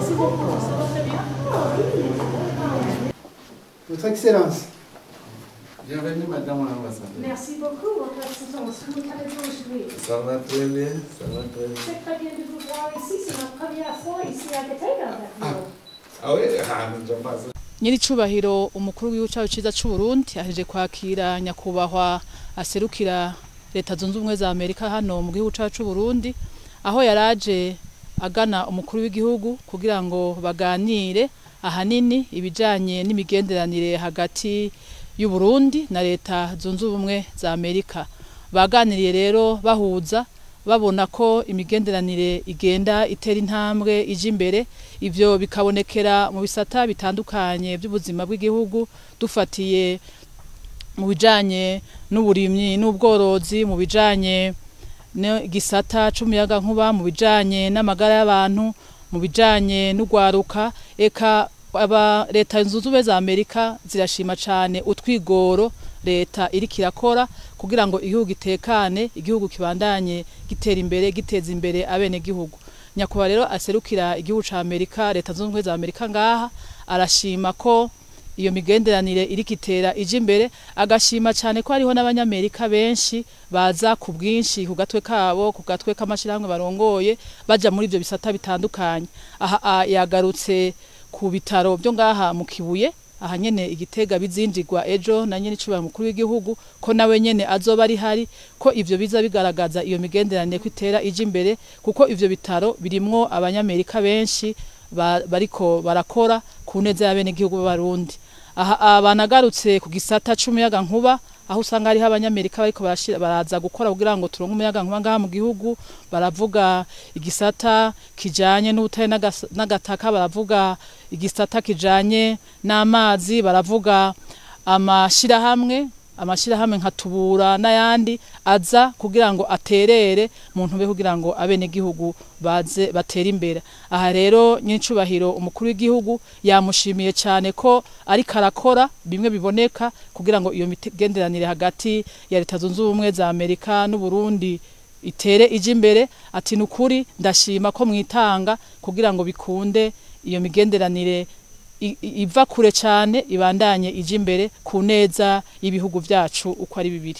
Merci beaucoup, ça va très bien. Votre Excellence. Bienvenue, Madame l'ambassadeur. Merci beaucoup, Votre Excellence. Comment allez-vous aujourd'hui? Ça va très bien, ça va très bien. C'est très bien de vous voir ici. C'est ma première fois ici à Gitega avec vous. Ah oui, ah, nous sommes pas. Nyiricubahiro umukuru w'igihugu cyacu ciza c'u Burundi aheje kwakira nyakubahwa aserukira Leta Zunze Ubumwe za Amerika hano mu gihugu cyacu c'u Burundi, aho yaraje agana umukuru w'igihugu kugira ngo baganire ahanini ibijanye n'imigenderanire hagati y'u Burundi na Leta Zunze Ubumwe za Amerika. Baganiriye rero bahuza babona ko imigenderanire igenda itera intambwe ije imbere, ivyo bikabonekera mu bisata bitandukanye by'ubuzima bw'igihugu, dufatiye mu bijanye n'uburimyi n'ubworozi, mu bijanye n'igisata c'umuyaga nkuba, mu bijanye n'amagara y'abantu, mu bijanye n'ugwaruka. Eka aba Leta Zunze Ubumwe za Amerika zirashima cane utwigoro leta iriko irakora kugira ngo igihugu gitekane, igihugu kibandanye gitera imbere, giteza imbere abenegihugu. Nyakubahwa rero aserukira igihugu ca Amerika, Leta Zunze Ubumwe za Amerika ngaha, arashima ko iyo migenderanire iriko itera ije imbere, agashima cane ko hariho n'abanyamerika benshi baza ku bwinshi ku gatwe kabo, ku gatwe k'amashirahamwe barongoye, baja muri ivyo bisata bitandukanye. Aha yagarutse ku bitaro byo ngaha mu Kibuye, aha nyene igitega bizinjirwa ejo na nyene icubahiro mukuru w'igihugu, ko nawe nyene azoba ari hari, ko ivyo biza bigaragaza iyo migenderanire ko itera ije imbere, kuko ivyo bitaro birimwo abanyamerika benshi bariko barakora ku neza y'abenegihugu b'Abarundi. Aha banagarutse ku gisata c'umuyaga nkuba, aho usanga hariho abanyamerika bariko baraza gukora kugira ngo turonke umuyaga nkuba ngaha mu gihugu. Baravuga igisata kijanye n'ubutare n'agataka, baravuga igisata kijanye n'amazi, baravuga amashirahamwe nka Tubura n'ayandi aza kugira ngo aterere mu ntumbero kugira ngo abenegihugu baze batere imbere. Aha rero nyiricubahiro umukuru w'igihugu yamushimiye cyane ko ariko arakora bimwe biboneka kugira ngo iyo migenderanire hagati ya Leta Zunze Ubumwe za Amerika n'u Burundi itere ije imbere. Ati nukuri ndashima ko mwitanga kugira ngo bikunde iyo migenderanire iva kure cyane ibandanye ije imbere ku neza y'ibihugu vyacu uko ari bibiri.